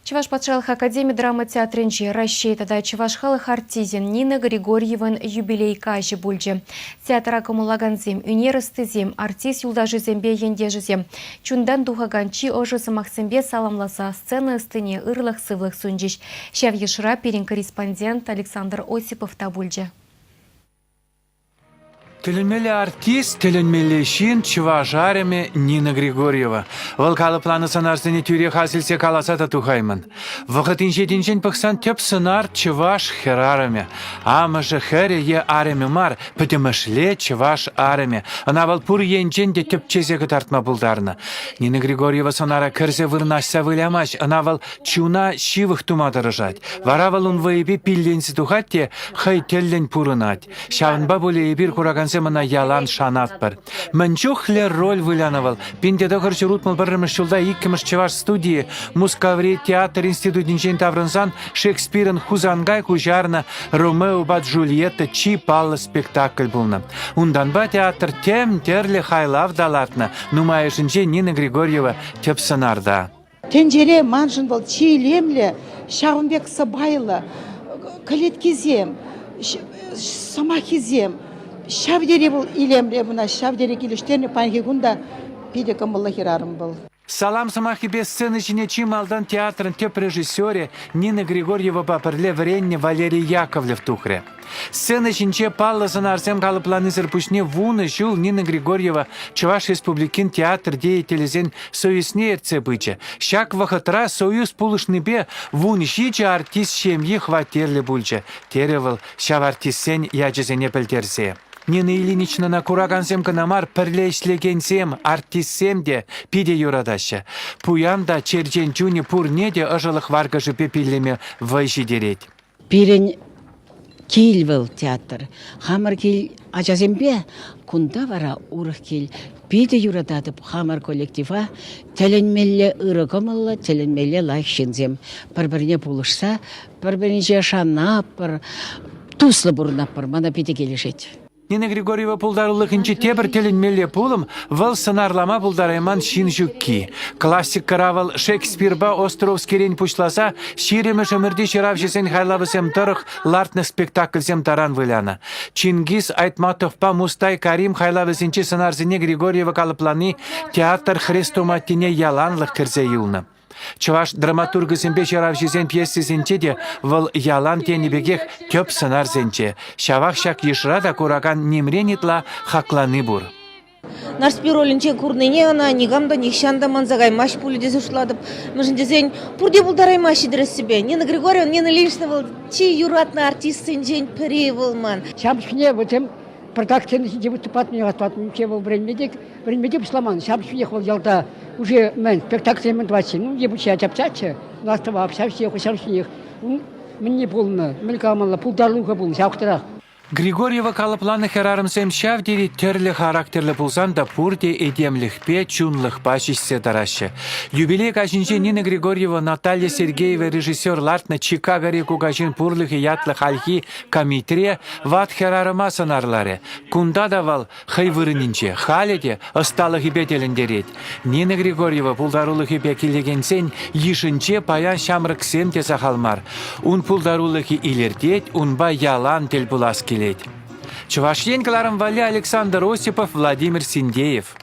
Чӑваш патшалӑх академи драма театрӗнче Раҫҫей тата чӑваш халӑх артисчӗн Нина Григорьевӑн юбилей каҫӗ пулчӗ. Театра кӑмӑллакансем, ӳнер ӑстисем, артист юлташӗсемпе ентешӗсем чунтан тухакан чи ӑшӑ сӑмахсемпе саламласа сцена ӑстине ырлӑх-сывлӑх сунчӗҫ. Ҫав йышра пирӗн корреспондент Александр Осипов та пулчӗ. Тӗлӗнмелле артист, тӗлӗнмелле ҫын чӑваш арӑмӗ Нина Григорьева. Вӑл калӑпланӑ сӑнарсене тӳрех асилсе каласа та тухаймӑн. Вӑхӑт инҫетӗнчен пӑхсан тӗп сӑнар чӑваш хӗрарӑмӗ. Амӑшӗ хӗрӗ е арӑмӗ мар, пӗтӗмӗшле чӑваш арӑмӗ. Ӑна вӑл пур енчен те тӗпчесе кӑтартма пултарнӑ. Нина Григорьева сӑнара кӗрсе вырнаҫса вылямасть, ӑна вӑл чуна ҫывӑх тума тӑрӑшать. Вара вӑл ун вӑйӗпе пилленсе тухать те хӑй тӗллӗн пурӑнать. Ҫавӑнпа пулӗ эпир куракансем ӑна ялан шанатпӑр. Мӗн чухлӗ роль вылянӑ вӑл. 1961 ҫулта иккӗмӗш чӑваш студийӗ Мускаври театр институтӗнчен таврӑнсан Шекспирӑн Хусанкай куҫарнӑ Ромеопа Джульетта чи паллӑ спектакль пулнӑ. Унтанпа театр тем тӗрлӗ хайлав та лартнӑ. Нумайӑшӗнче Нина Григорьева тӗп сӑнарта. Тӗнчере маншӑн вӑл чи илемлӗ, ҫавӑн пек сӑпайлӑ кӗлеткисем, сӑмаххисем. Ҫав тери вӑл илемлӗ, ӑна ҫав тери килӗштернӗ. Паянхи кун та питӗ кӑмӑллӑ хӗрарӑм вӑл. Салам сӑмахӗпе сцена ҫине чи малтан театрӑн тӗп режиссерӗ Нина Григорьевӑпа пӗрле вӗреннӗ Валерий Яковлев тухрӗ. Сцена ҫинче паллӑ сӑнарсем калӑпланисӗр пуҫне вунӑ ҫул Нина Григорьева Чӑваш Республикин театр деятелӗсен союзне ертсе пычӗ. Ҫак вӑхӑтра союз пулӑшнипе 17 артист ҫемйи хваттерлӗ пулчӗ, терӗ вӑл ҫав артистсен ячӗсене пӗлтерсе. Нина Ильиничнӑна куракансем кӑна мар, пӗрле ӗҫлекенсем, артистсем те питӗ юратаҫҫӗ. Пуян та черчен чунӗ пурне те ӑшӑлӑх варкӑшӗпе пиллеме вӑй ҫитерет. Пирӗн кил вӑл театр. Хамӑр кил ачасемпе, кунта вара урӑх кил. Питӗ юрататӑп хамӑр коллектива. Тӗлӗнмелле ырӑ кӑмӑллӑ, тӗлӗнмелле лайӑх ҫынсем. Пӗр-пӗрне пулӑшса, пӗр-пӗринче шанатпӑр, туслӑ пурӑнатпӑр. Мана питӗ килӗшет. Нина Григорьева пултарулӑхӗнчи тепӗр тӗлӗнмелле пулӑм вӑл сӑнарлама пултарайман ҫын ҫукки. Классикӑра вӑл Шекспирпа Островскирен пуҫласа ҫирӗмӗш ӗмӗрти ҫыравҫӑсен хайлавӗсем тӑрӑх лартнӑ спектакльсем таран вылянӑ. Чингиз Айтматовпа Мустай Карим хайлавӗсенчи сӑнарсене Григорьева калӑплани театр хрестоматине яланлӑх кӗрсе юлнӑ. Чӑваш драматургӗсемпе ҫыравҫисен пьесисенче те вӑл ялан тенӗ пекех тӗп сӑнарсенче. Ҫавах ҫак йышра та куракан нимрен ытла хаклани пур. Нарспи ролӗнче курнине ӑна никам та нихҫан та манса каймасть пулӗ тесе шутлатӑп. Мӗншӗн тесен пурте пултараймаҫҫӗ тӗрӗссипе. Нина Григорьевна, Нина Ильинична вӑл чи юратнӑ артистсенчен пӗри вӑл ман. Ҫав чухне вӗсем пӗртак сцена ҫинче выступать юратман. Вӑл вӗренме те вӗренме те пуҫламан. Ҫав чухнех вӑл ялта уже мӗн спектакльсем мӗн тӑватчӗ. Ну, е пуҫа чапчаччӗ. Нас тӑвап, ҫав ҫех, ҫав ҫинех. Мӗнне пулнӑ, мӗн каламалла, пултарулӑха пулнӑ ҫав вӑхӑтрах. Григорьева калӑпланӑ хӗрарӑмсем ҫав тери тӗрлӗ характерлӗ пулсан та пурте этемлӗхпе, чунлӑхпа ҫиҫсе тӑраҫҫӗ. Юбилей каҫӗнче Нина Григорьева Наталья Сергеева режиссер лартнӑ Чикагӑри кукаҫин пурлӑхӗ ятлӑ хальхи камитре ват хӗрарӑма сӑнарларӗ. Кунта та вӑл хӑй вырӑнӗнче халӗ те ӑсталӑхӗпе тӗлӗнтерет. Нина Григорьева пултарулӑхӗпе килекенсен йышӗнче паян ҫамрӑксем те сахал мар. Ун пултарулӑхӗ илӗртет, унпа ялан тӗл пулас килет. Чӑваш Ен кӑларӑм валли Александр Осипов, Владимир Синдеев.